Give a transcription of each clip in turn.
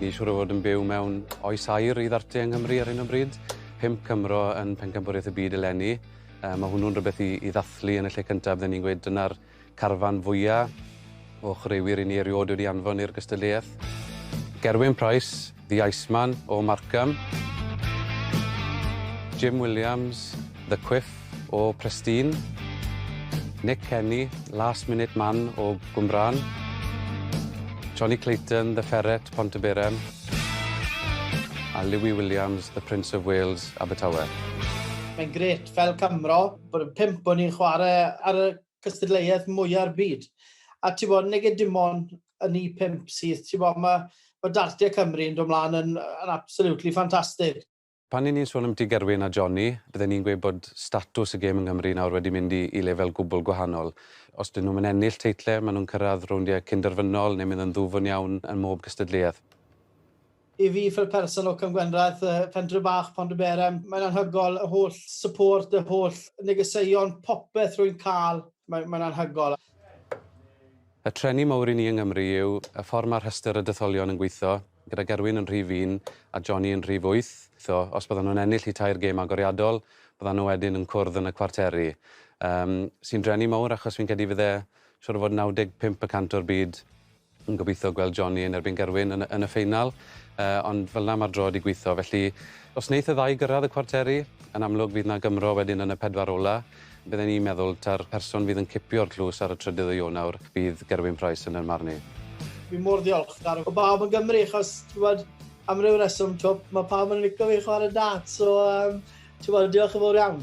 Ni siŵr o fod yn byw mewn oes aur i ddartiau yng Nghymru ar hyn o bryd. 5 Cymro yn Pencampwriaeth y Byd eleni. Mae hwnnw'n rhywbeth i, i ddathlu yn y lle cyntaf. Bydden ni'n gweud dyna'r carfan fwya o chwaraewyr i ni erioed wedi anfon i'r gystadleuaeth. Gerwyn Price, The Iceman o Markham. Jim Williams, The Quiff o Presteigne. Nick Kenny, Last Minute Man o Gwmbrân. Johnny Clayton, The Ferret, Pontyberem. A Louis Williams, The Prince of Wales, Abertawe. Mae'n grêt fel Cymro bod y pump o'n ni'n chwarae ar y cystadleuaeth mwya'r byd. A ti'n bod, nege dim ond y ni pump sydd, ti'n bod, mae dartiau Cymru yn dod mlaen yn absolutely fantastic. Pan 'yn ni'n sôn ambiti Gerwyn a Johnny, bydden ni'n gweud bod statws y gêm yng Nghymru nawr wedi mynd i lefel gwbl gwahanol. Os 'dyn nhw'm yn ennill teitle, maen nhw'n cyrraedd rowndiau cynderfynol neu mynd yn ddwfn iawn yn mhob gystadleuaeth. I fi fel person o Cwmgwendraeth, pentre bach Pontyberem, mae'n anhygoel, y holl support, y holl negeseuon, popeth rwy'n cael, mae'n anhygoel. Y trueni mawr i ni yng Nghymru yw y ffordd mae'r rhestr y detholion yn gweithio, gyda Gerwyn yn rhif 1 a Johnny yn rhif 8. So, os byddan nhw'n ennill eu tair gêm agoriadol, byddan nhw wedyn yn cwrdd yn y cwarteri. Sy'n drueni mawr achos fi'n credu fydde siŵr o fod 95% o'r byd yn gobeithio gweld Johnny yn erbyn Gerwyn yn y ffeinal. Ond fel 'na mae'r draw 'di gweithio. Felly, os wneith y ddau gyrraedd y cwarteri, yn amlwg fydd 'na Gymro wedyn yn y pedwar ola. Bydden i'n meddwl ta'r person fydd yn cipio'r tlws ar y 3 o Ionawr bydd Gerwyn Price yn 'y marn i. Fi mor ddiolchgar o bawb yn Gymru, achos, ti'n gwbod, am ryw reswm, twp, mae pawb yn licio fi chwarae dart, so, ti'n gwbod, diolch yn fawr iawn.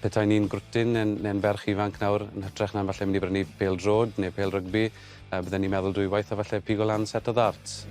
Petai ni'n grwtyn neu'n ferch ifanc nawr, yn hytrach na falle mynd i brynu pêl-droed neu pêl rygbi, bydden ni'n meddwl dwywaith a falle pigo lan set o ddarts.